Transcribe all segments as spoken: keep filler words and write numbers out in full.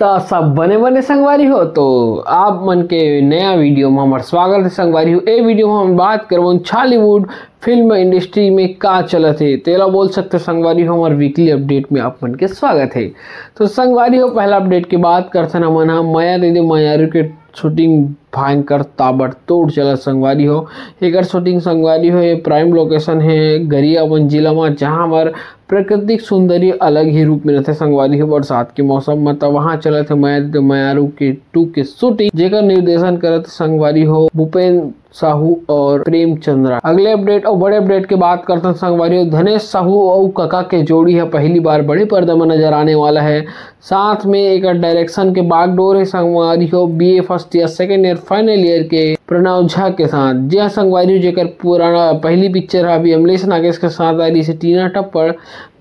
त सब बने बने संगवारी हो, तो आप मन के नया वीडियो में हमर स्वागत है संगवारी हो। ए वीडियो में हम बात करबो छॉलीवुड फिल्म इंडस्ट्री में का चलत है, तेला बोल सकते संगवारी हो। हमर वीकली अपडेट में आप मन के स्वागत है। तो संगवारी हो, पहला अपडेट की बात करथन हमन ह, मया दे दे मयारू के शूटिंग भयंकर ताबड़तोड़ चलत संगवारी हो। एकर शूटिंग संगवारी हो, ये प्राइम लोकेशन है गरियाबंद जिला में, जहां हमर प्राकृतिक सौंदर्य अलग ही रूप में रहते संगवारी हो। बरसात के मौसम में तो वहां चलत है मया दे दे मयारू के टू के शूटिंग, जेकर निर्देशन करत संगवारी हो भूपेन साहू और प्रेमचंद्रा। अगले अपडेट और बड़े अपडेट के बात करथन संगवारी हो, धनेश साहू और कका के जोड़ी है पहली बार बड़े पर्दे में नजर आने वाला है। साथ में एक डायरेक्शन के बागडोर है संगवारी हो, BA first year second year final year के प्रणव झा के साथ। जी हाँ संगवारी हो, जेकर पुराना पहली पिक्चर है अभी अमलेश नागेश के साथ आ रही है टीना टप्पड़,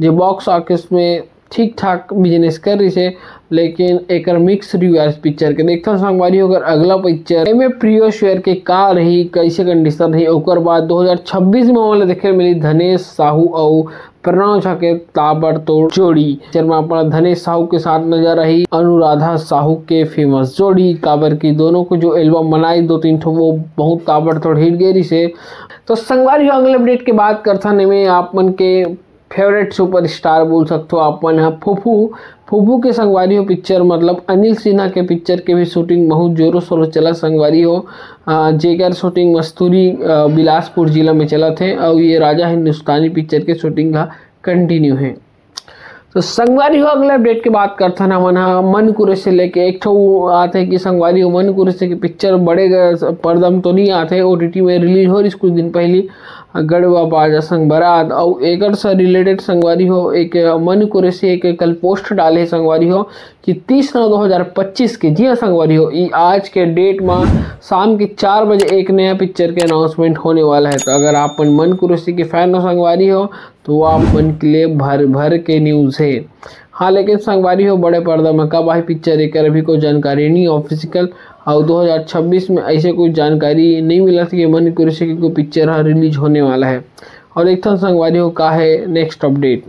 जो बॉक्स ऑफिस में ठीक ठाक बिजनेस कर रही है, लेकिन एकर मिक्स रिव्यू पिक्चर के। देखथन संगवारी हो, अगर अगला पिक्चर एमे प्रियो शेयर के का रही, कैसे कंडीशन रही, ओकर बाद दो हज़ार छब्बीस में हमन ला देखे मिली धनेश साहू और प्रणव झा के ताबड़तोड़ जोड़ी, जेमा अपन धनेश साहू के साथ नजर आही अनुराधा साहू के फेमस जोड़ी, काबर कि दोनों को जो एल्बम बनाए दो तीन ठो, वो बहुत ताबड़तोड़ हिट गए रही से। तो संगवारी हो, अगले अपडेट के बात करथन, एमे आप मन के फेवरेट सुपरस्टार बोल सकथो आप मन ह फूफू। फूफू के संगवारी हो पिक्चर, मतलब अनिल सिन्हा के पिक्चर के भी शूटिंग बहुत जोरों शोरों चला संगवारी हो। अ, जेकर शूटिंग मस्तूरी, अ, बिलासपुर जिला में चलत है और ये राजा हिंदुस्तानी पिक्चर के शूटिंग का कंटिन्यू है। तो संगवारी हो, अगले अपडेट के बात करथन हमन ह मन कुरैशी लेके। एक ठो आते कि संगवारी हो मन कुरैशी के पिक्चर बड़े ग-, पर्दा में तो नहीं आते, ओटीटी में रिलीज हो रही कुछ दिन पहली, गड़वा बाजा संग बारात। और एकर से रिलेटेड संगवारी हो एक मन कुरैशी एक कल पोस्ट डाले संगवारी हो कि तीस नौ दो हज़ार पच्चीस के, जी हाँ संगवारी हो, ई आज के डेट में शाम के चार बजे एक नया पिक्चर के अनाउंसमेंट होने वाला है। तो अगर आप मन मन कुरैशी के फैन हो संगवारी हो, तो वो आप मन के लिए भर भर के न्यूज़ है। हाँ, लेकिन संगवारी हो बड़े पर्दा में कब आही पिक्चर, एकर अभी कोई जानकारी नहीं ऑफिशियल, और दो हज़ार छब्बीस में ऐसे कोई जानकारी नहीं मिला था कि मन कुरैशी के कोई पिक्चर हा रिलीज होने वाला है। और देखथन संगवारी हो का है नेक्स्ट अपडेट।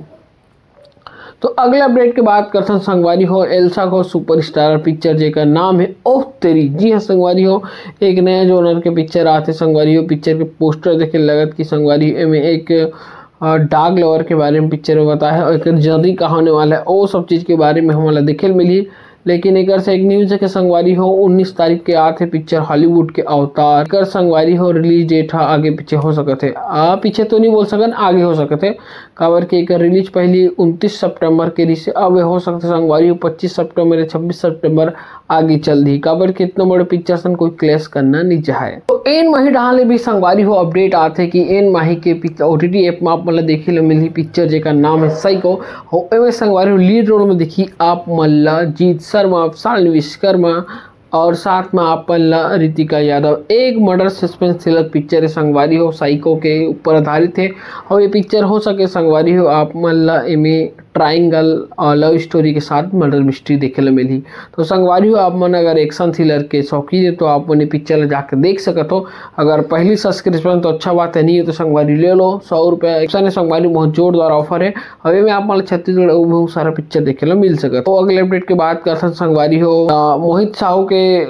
तो अगले अपडेट के बात करथन संगवारी हो एल्सा को सुपरस्टार पिक्चर, जेकर नाम है ओह तेरी। जी हाँ संगवारी हो, एक नया जोनर के पिक्चर आते संगवारी हो। पिक्चर के पोस्टर देखे लगत कि संगवारी हो एमे एक अ, डॉग लवर के बारे में पिक्चर में बताए है और एकर जर्नी का होने वाला है, वो सब चीज के बारे में हमन ला देखे ल मिलही। लेकिन एकर से एक न्यूज है कि संगवारी हो उन्नीस तारीख के आत है पिक्चर हॉलीवुड के अवतार। एकर संगवारी हो रिलीज डेट हा आगे पीछे हो सकत है, आ पीछे तो नहीं बोल सकन, आगे हो सकत है, काबर के एकर रिलीज पहली उनतीस सितंबर के रिसे, अब हो सकत है संगवारी हो पच्चीस सितंबर या छब्बीस सितंबर आगे चल दी, काबर कि इतना बड़े पिक्चर सन कोई क्लैश करना नहीं चाहे। तो एन माही डहान ले भी संगवारी हो अपडेट आथे कि एन माही के ओटीटी ऐप में आप मन ला देखे ले मिलही पिक्चर, जेकर नाम है साइको। और एमे संगवारी हो लीड रोल में देखी आप मन ला जीत शर्मा, शाल्वी विश्वकर्मा और साथ में आप मन ला ऋतिका यादव। एक मर्डर सस्पेंस थ्रिलर पिक्चर है संगवारी हो, साइको के ऊपर आधारित है। और ये पिक्चर हो सके संगवारी हो आप मन ला एमे ट्रायंगल और लव स्टोरी के साथ मर्डर मिस्ट्री देखे ला मिलही। तो संगवारी हो आप मन अगर एक्शन थ्रिलर के शौकीन है तो आप मन ये पिक्चर ला जाके देख सकत हो। अगर पहली सब्सक्रिप्शन तो अच्छा बात है, नहीं है तो संगवारी ले लो, सौ रुपया एक्शन है संगवारी, बहुत जोरदार ऑफर है। अभी में आप मन ला छत्तीसगढ़ अउ बहुत सारा पिक्चर देखे ला मिल सकत। तो अगले अपडेट के बात करथन संगवारी हो, अ, मोहित साहू के, अ,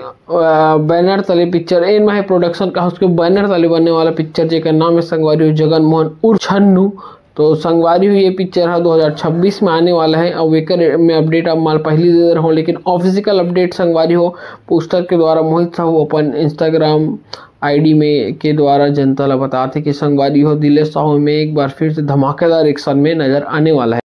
बैनर तले पिक्चर एन माही प्रोडक्शन का उसके बैनर तले बनने वाला पिक्चर जेकर नाम है संगवारी हो जगन मोहन उर्फ छन्नू। तो संगवारी हो ये पिक्चर हा दो हज़ार छब्बीस में आने वाला है। अब एकर में अपडेट आप मन ला पहली दे दे रहा हूँ, लेकिन ऑफिशियल अपडेट संगवारी हो पोस्टर के द्वारा मोहित साहू अपन इंस्टाग्राम आईडी में के द्वारा जनता ला बताते कि संगवारी हो दिलेश साहू में एक बार फिर से धमाकेदार एक्शन में नजर आने वाला है।